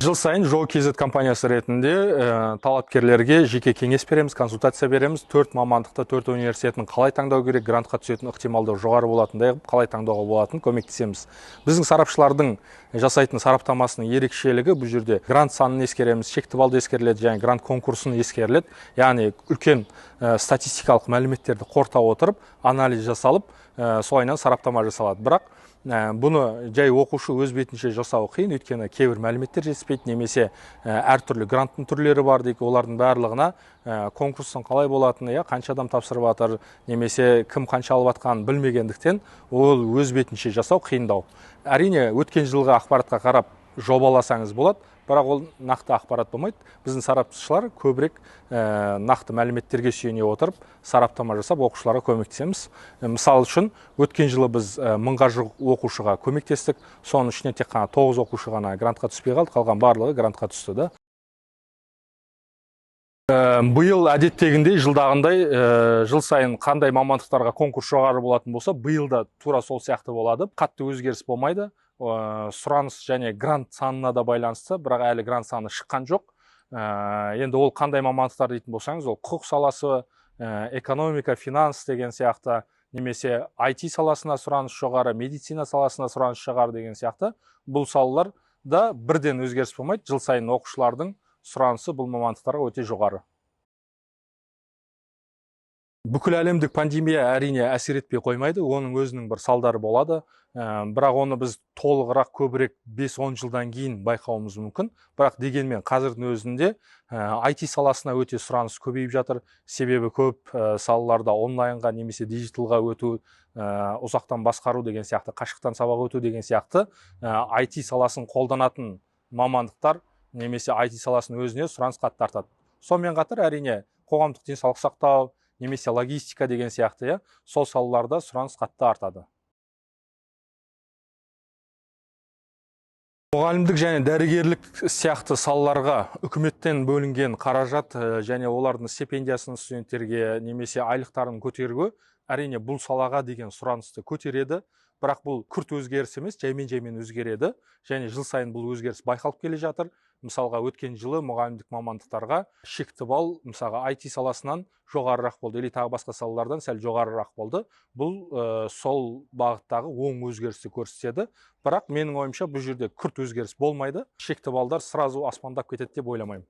Жыл сайын Жол KZ компаниясы ретінде талапкерлерге жеке кеңес береміз, консультация береміз. 4 мамандықты, 4 университетін қалай таңдау керек, грантқа түсетін ықтималдығы жоғары болатындай қылып қалай таңдауға болатынын көмектесеміз. Біздің сарапшылардың жасайтын сараптамасының ерекшелігі бұл жерде грант санын ескереміз, шекті балды ескеріледі және грант конкурсын ескеріледі. Яғни үлкен статистикалық мәліметтерді қорыта отырып, анализ жасалып, солайынан сараптама жасалады. Бірақ бұны жай оқушы өз бетінше жасау қиын, өйткені кейбір мәліметтер жетіспейді, немесе әртүрлі гранттың түрлері бар дейік, олардың барлығына конкурстың қалай болатыны, қанша адам тапсырып жатыр, немесе кім қанша алып жатқанын білмегендіктен ол өз бетінше жасау қиындау. Әрине, өткен жылғы ақпаратқа қарап жобаласаңыз болады, бірақ ол нақты ақпарат болмайды. Біздің сарапшылар көбірек нақты мәліметтерге сүйене отырып, сараптама жасап, оқушыларға көмектесеміз. Мысал үшін, өткен жылы біз 1000-ға жуық оқушыға көмектестік. Соның ішінен тек қана 9 оқушы ғана грантқа түспей қалды, қалған барлығы грантқа түсті да. Биыл әдеттегіндей, жылдағындай, жыл сайын қандай мамандықтарға конкурс жоғары болатын болса, биыл да тура сол сияқты болады. Қатты өзгеріс болмайды. Сұраныс және грант санына да байланысты, бірақ әлі грант саны шыққан жоқ. Енді ол қандай мамандықтар дейтін болсаңыз, ол құқық саласы, экономика, финанс деген сияқты, немесе IT саласына сұраныс жоғары, медицина саласына сұраныс жоғары деген сияқты. Бұл салалар да бірден өзгеріс болмайды. Жыл сайын оқушылардың сұранысы бұл мамандықтарға өте жоғары. Бүкіл әлемдік пандемия әрине әсер етпей қоймайды, оның өзінің бір салдары болады. Бірақ оны біз толығырақ көбірек 5-10 жылдан кейін байқауымыз мүмкін. Бірақ дегенмен қазірдің өзінде IT саласына өте сұраныс көбейіп жатыр. Себебі көп салаларда онлайнға немесе диджиталға өту, ұзақтан басқару деген сияқты, қашықтан сабақ өту деген сияқты, IT саласын қолданатын мамандықтар немесе IT саласының өзіне сұраныс қатты артады. Сонымен қатар әрине қоғамдық денсаулық сақтау немесе логистика деген сияқты, сол салаларда сұраныс қатты артады. Мұғалімдік және дәрігерлік сияқты салаларға үкіметтен бөлінген қаражат және олардың стипендиясын студенттерге немесе айлықтарын көтеруі әрине бұл салаға деген сұранысты көтереді. Бірақ бұл күрт өзгеріс емес, жаймен-жаймен өзгереді және жыл сайын бұл өзгеріс байқалып келе жатыр. Мысалға, өткен жылы мұғалімдік мамандықтарға шекті балл, мысалға, IT саласынан жоғарырақ болды, или тағы басқа салалардан сәл жоғарырақ болды. Бұл сол бағыттағы оң өзгерісті көрсетеді. Бірақ менің ойымша бұл жерде күрт өзгеріс болмайды. Шекті балдар сразу аспандап кетеді деп ойламаймын.